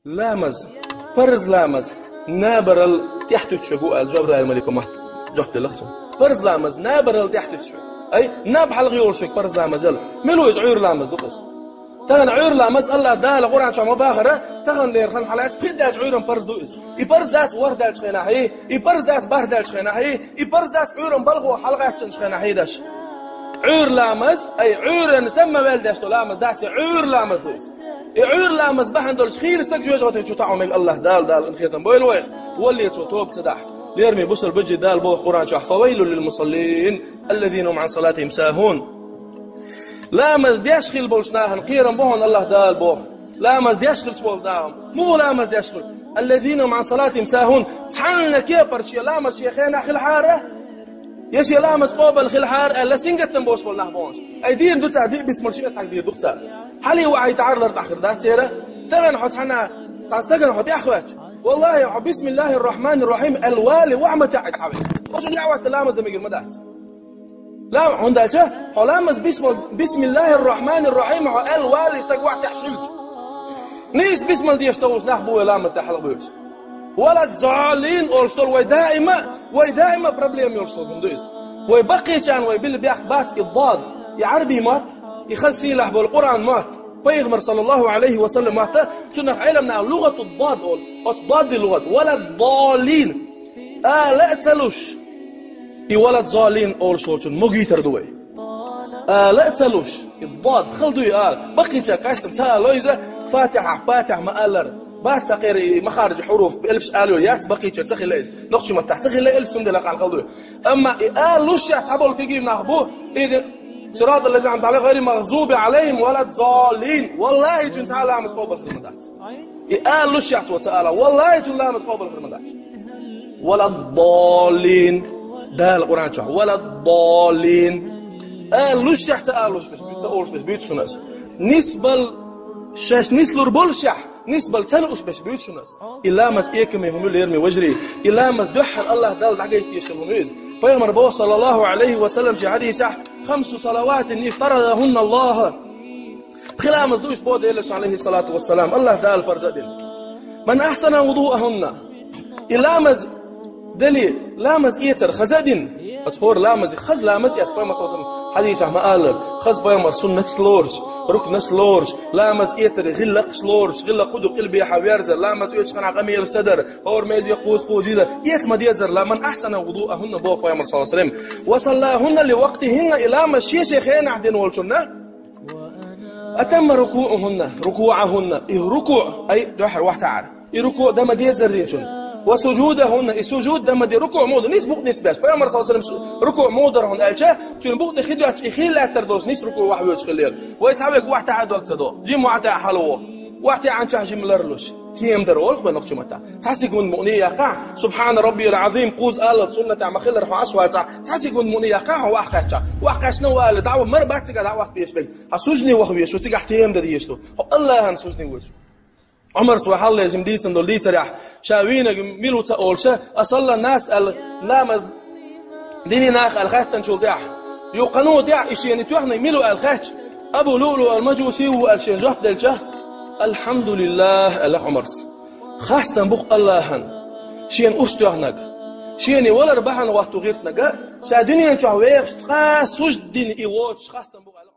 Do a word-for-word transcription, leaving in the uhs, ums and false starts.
Ламаз, парз ламаз, набарал тӀехтуьтуш ву аьлла, Жабраил малико мотт жоп делла цунна. Парз ламаз, набарал тӀехтуьтуш ву. Ай, наб хьалха йолуш ву парз ламаз аьлла. Мила ву иза, Ӏуьйра ламаз ду иза. Тахана Ӏуьйра ламаз, АллахӀ Дала Къуръан чохь ма бахара, тахана лерхана хьалаьцча, пхиъ даьлча Ӏуьйран парз ду иза. И парз дац ворхӀ даьлча хенахь, и, и парз дац бархӀ даьлча хенахь, и, и парз дац Ӏуьйран балхо хьалагӀаьттинчу хенахь, и даш. Ӏуьйра ламаз, ай, Ӏуьйран самма ваьлла деш долу ламаз дац, и Ӏуьйра ламаз ду иза. И Ӏуьйра ламаз бахьана долуш хийла стаг жоьжахати чу таӀо мега АллахӀ Дала, Дала къинхетам бойла вайх, валле цо тоба ца дахь. Лераме бусалба бежи, Дала боху Къуръан чохь: «Фавайлул лил мусаллин, аллазина хум ан салатихим сахун». Ламаз деш хилла болчу нахана кхерам бу хьуна, АллахӀ Дала боху. Ламаз деш хилча болу нахана. Муха ламаз деш хилла? «Аллазина хум ан салатихим сахун». Цхьанна кепара шен ламаз шен хенахь хилахьара, я шен ламаз къобал хилахьара аьлла, сингаттам болуш болу нах бохуш. Ай, дийр ду цара, диъ бисмал шиъ а тхьаг дийр ду цара. Хьалий вахьайтахьара лар тӀехь хир дац церан. Тахана хьо цхьана, цхьана стагана хьо тӀехь хоьттуш, валлахӀи, хьо «Бисмиллахир рахманир рахим» аьлла вале, вахьа ма таьӀа цхьа вай. Оцу неӀ ватта ламаз дан мегар ма дац. Лам-, хӀунда аьлча хьо ламаз бисмал-, «Бисмиллахир рахманир рахим» хьо аьлла вале, стаг вахьа таьӀаш хилча. Нийса бисмал деш товш нах бу вай ламаз тӀехь хьалха буьйлуш. «Вала доллин» олуш долу вай даима, вай даима проблема йолуш долу хӀума ду иза. Вай баккхийчарна вай билла бехк бац и дод, и Ӏарбий мотт, и хаза сийлахь болу Къуръан мотт, Пайхамар, саллаллаху Ӏалайхи ва саллам, мотт, цунах Ӏеламнаха лугъату дод олу, оцу додди лугъат, «вала доллин». Ала а ца луш, и «вала доллин» олуш волчун могуьйтар ду вай. Ала а ца луш, и дод хала дуй ала. Баккхийча кхаьчна ца ало иза, Фатихьа, Патихьа ма аллара. Бац цхьа кхера и махаржи хьуруф, элпаш ала йолу яц, баккхийча ца хилла иза. Нохчи маттахь ца хилла элпаш, цундела кхана хала дуй. Амма и ала луш шех цхьаболу кегий нах бу, и де, «Сиратал лазина анъамта Ӏалайхим, гӀайрил магъзуби Ӏалайхим вала доллин». ВаллахӀи, цуьнан цхьа а ламаз къобал хир ма дац. И ала луш шех цо ца ала, валлахӀи, цуьнан ламаз къобал хир ма дац. «Вала доллин». Дала Къуръан чохь: «Вала доллин». Ала луш шех ца алуш беш, ца олуш беш буьйцу шуна ас. Нисбал шаьш нислур болу шех, нисбал ца лууш беш буьйцу шуна ас. И ламаз экаме хӀума ю, лераме вежарий. И ламаз дуьххьара АллахӀ Далла дӀагайта дезаш хӀума ю иза. Пайхамар боху, саллаллаху Ӏалайхи ва саллам, шен хьадисехь: «Хамсу салаватин ифтарадахунна Аллаху». Пхи ламаз ду уьш, боху Делан Элчано, Ӏалайхи салату вассалам, АллахӀ Дала парз а дина. «Ман ахсана вудуахунна». И ламаз дели, ламаз эцар хаза а дина. Оцу хӀора ламазе, хаза ламаз эцна, Пайхамар, саллаллаху Ӏалайхи ва саллам, хьадисехь ма аллара, хаза Пайхамар суннаташ лоруш, рукнаш лоруш, ламаз эцаре гӀиллакхаш лоруш, гӀиллакх хӀун ду, къилбехьа верзар, ламаз оьцучу хенахь къамелаш ца дар, хӀора мезе кхуза-кхуза йизар, эца ма дезара ла, «Ман ахсана вудуахунна», боху Пайхамар, саллаллаху Ӏалайхи ва саллам. «Ва саллахунна ли вакътихинна», и ламаз шен-шен хенахь дина волчунна, «атамма рукуахунна, рукуахунна», и рукуъ, ай, дуьххьара вахьа таӀара. И рукуъ дан ма дезара динчунна. «Ва сужудахунна», и сужуд дан ма де, рукуъ муха ду, нис букъ нисбеш. Пайхамар, саллаллаху Ӏалайхи ва саллам, рукуъ муха дара хьуна аьлча, цуьнан букъ тӀе хи доьттуш, и хи лаьттар долуш, нис рукуъ вахьа воьдуш хилла. Вай цхьа верг вахьа таӀа дог ца до, жима вахьа таӀа хьалаваха. Вахьа таӀанчохь жима ларлуш. Тема дар олу вай нохчи маттахь. Цхьа секунд мукъане а яккхахь, «Субхьана раббиял Ӏазим» кхуза аллал суннатехь ма-хиллара хьо Ӏаш вацахь, цхьа секунд мукъане а яккхахь хьо вахьа кхаьччахь. Вахьа кхаьчна вале, дӀа вар бац цига дӀа вахьа беш берг. Хьан суждане ваха везаш ву, цигахь тема дан дезаш ду. Хьо АллахӀан суждане везаш ву. Ӏумарс вай хьалха жима дийцина долу дийцарехь, ша вийнарг мила ву ца олуш, «асалла нас» аьлла, ламаз динарий нах аьлла хаьттинчул тӀаьхьа, юха кхано тӀаьхьа и шена тоьхнарг мила ву аьлла хаьттича, Абу Луълуъ ал-Мажуси ву аьлла шена жоп делча, «АлхьамдулиллахӀ», аьлла Ӏумарс. Хастам бу-кх АллахӀан, шена урс тоьхнарг. Шена валар бахьана хӀотто гӀиртинарг, ша дуьнен чохь вехаш цкъа а сужд дина и воцуш хастам бу-кх.